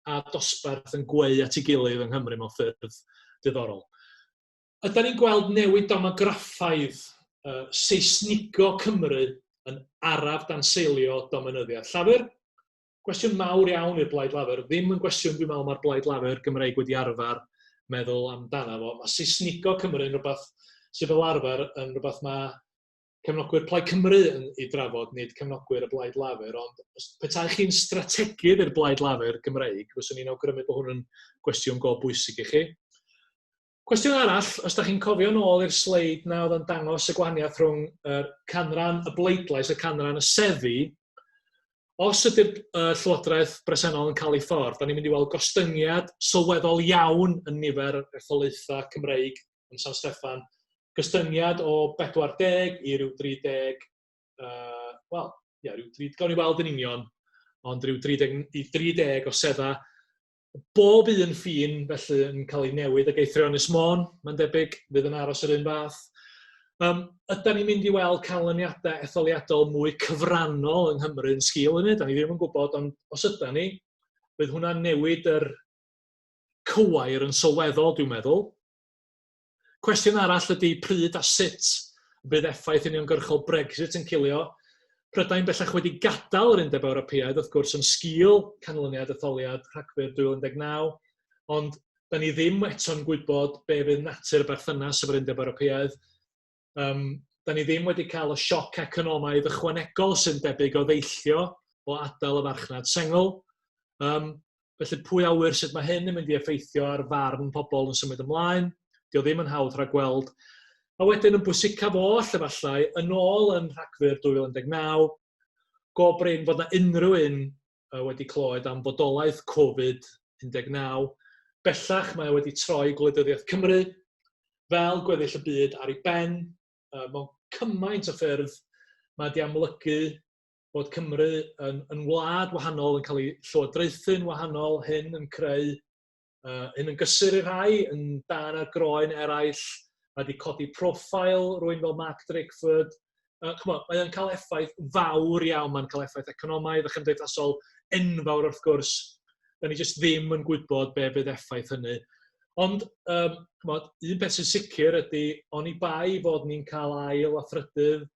a dosbarth yn gweu at ei gilydd yng Nghymru mewn ffyrdd diddorol. Ydan ni'n gweld newid demograffaidd Seisnigo Cymru yn araf danseilio dominyddiaeth Llafur? Cwestiwn mawr iawn i'r Blaid Lafur, ddim yn gwestiwn dwi'n meddwl mae'r Blaid Lafur Gymreig wedi arfer meddwl amdano fo. Mae Seisnigo Cymru yn rhywbeth sydd fel arfer yn rhywbeth mae cefnogwyr Plaid Cymru yn ei drafod, nid cefnogwyr y Blaid Lafur, ond petai chi'n strategydd i'r Blaid Lafur Gymreig, fyswn i'n awgrymu bod hwn yn gwestiwn go bwysig i chi. Cwestiwn arall, os da chi'n cofio nôl i'r sleid na oedd yn dangos y gwahaniaeth rhwng yr canran y bleidlais a canran y seddi, os ydy'r llywodraeth bresennol yn cael ei ffordd, da ni'n mynd i weld gostyngiad sylweddol iawn yn nifer yr etholaethau Cymreig yn San Steffan. Gostyngiad o 40 i ryw 30, wel, ia, ryw 30, gawn ni weld yn union, ond ryw 30 i 30 o seddau. Bob un ffin, felly, yn cael ei newid ac eithrio Ynys Môn, mae'n debyg, fydd yn aros yr un fath. Ydan ni'n mynd i weld canlyniadau etholiadol mwy cyfrannol yng Nghymru yn sgil hynny? Da ni ddim yn gwybod, ond os ydan ni, bydd hwnna'n newid yr cywair yn sylweddol, dwi'n meddwl. Cwestiwn arall ydy pryd a sut y bydd effaith uniongyrchol Brexit yn cilio. Prydain bellach wedi gadael yr Undeb Ewropeaidd, wrth gwrs, yn sgil canlyniad etholiad Rhagfyr 2019, ond da ni ddim eto'n gwybod be fydd natur y berthynas efo'r Undeb Ewropeaidd. Da ni ddim wedi cael y sioc economaidd ychwanegol sy'n debyg o ddeillio o adael y farchnad sengl. Felly pwy a ŵyr sut mae hyn yn mynd i effeithio ar farn pobl yn symud ymlaen. Dio ddim yn hawdd rhagweld. A wedyn yn bwysicaf oll efallai, yn ôl yn Rhagfyr 2019, go brin fod 'na unrhyw un wedi clywed am fodolaeth Covid-19. Bellach mae o wedi troi gwleidyddiaeth Cymru, fel gweddill y byd, ar ei ben. Mewn cymaint o ffyrdd mae 'di amlygu bod Cymru yn, yn wlad wahanol, yn cael ei llywodraethu'n wahanol, hyn yn creu, hyn yn gysur i rhai, yn dan ar groen eraill, mae wedi codi profil rwy'n fel Mark Drakeford. Chymod, mae o'n cael effaith fawr iawn, mae'n cael effaith economaidd a chymdeithasol enfawr wrth gwrs. Da ni jyst ddim yn gwybod be bydd effaith hynny. Ond, chymod, un peth sy'n sicr ydy, oni bai fod ni'n cael ail a thrydydd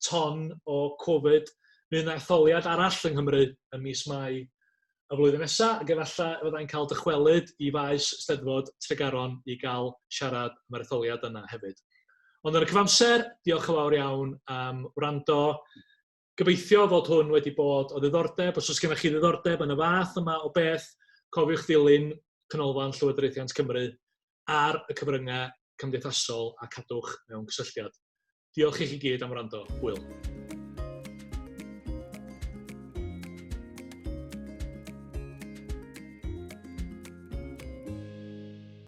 ton o Covid, fydd yna etholiad arall yng Nghymru ym mis Mai y flwyddyn nesaf, ac efallai fyddai'n cael dychwelyd i faes Steddfod Tregaron i gael siarad am yr etholiad yna hefyd. Ond yn y cyfamser, diolch yn fawr iawn am wrando. Gobeithio fod hwn wedi bod o ddiddordeb. Os oes gennych chi ddiddordeb yn y fath yma o beth, cofiwch ddilyn Canolfan Llywodraethiant Cymru ar y cyfryngau cymdeithasol a cadwch mewn cysylltiad. Diolch i chi gyd am wrando. Hwyl.